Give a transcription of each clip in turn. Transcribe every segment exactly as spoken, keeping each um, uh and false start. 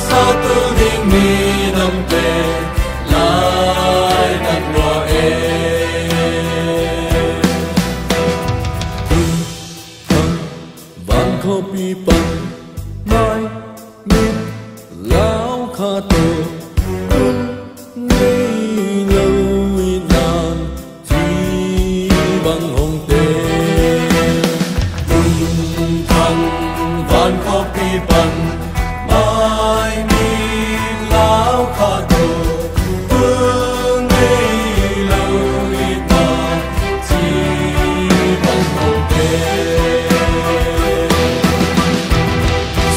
Sa tul ding minamte lainat lua e. Van khawpi pan mai mit lau kha toh, tun ngei lou i nan chi bang hong tel. Tun thang van khawpi pan mai mit lau kha toh, tun ngei lou i nan chi bang hong tel.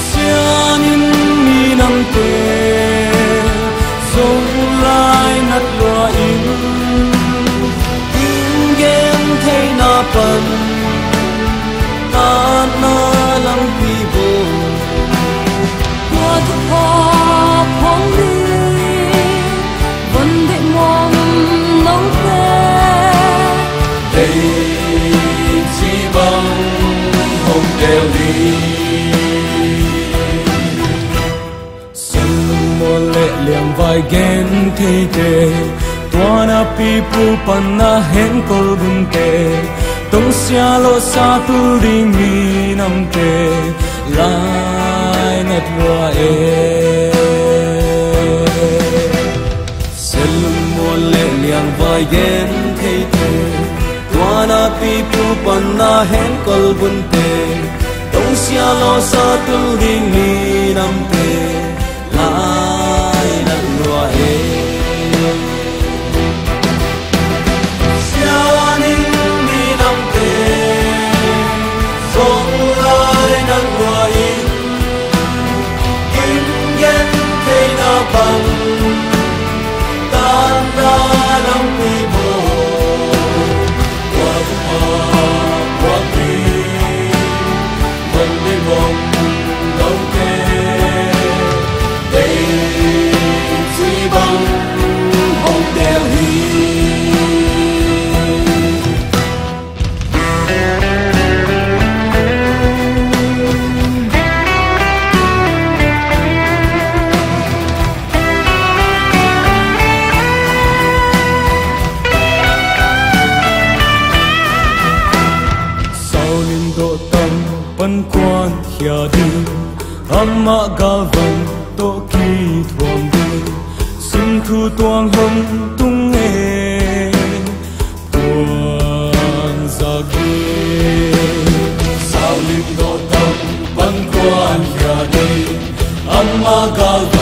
Siangin minamte zong lainat lua in, in gentheihna pan tatna lampi bawl. Tua thupha phawng ding, van deih muang noute, dei chi bang hong tel ding. Sel mual leh liangvai gentheite, tuana pipu pan na henkol bunte, tongsia lou sa tul ding minamte lainat lua e. Sel mual leh liangvai gentheite, tuana pipu pan na henkol bunte, tongsia lou sa tul ding minamte lainat lua e. Siangin minamte zong lainat lua in, in gentheihna pan tatna lampi bawl. Tua thupha phawng ding, van deih muang noute, dei chi bang hong tel hi. Sau Lim Doh Tam pan kuan khia ding, amah galvan toh kithuam ding, sinthu tuang hong tung e, tuang zak e. Sau Lim Doh Tam pan kuan khia ding, amah galvan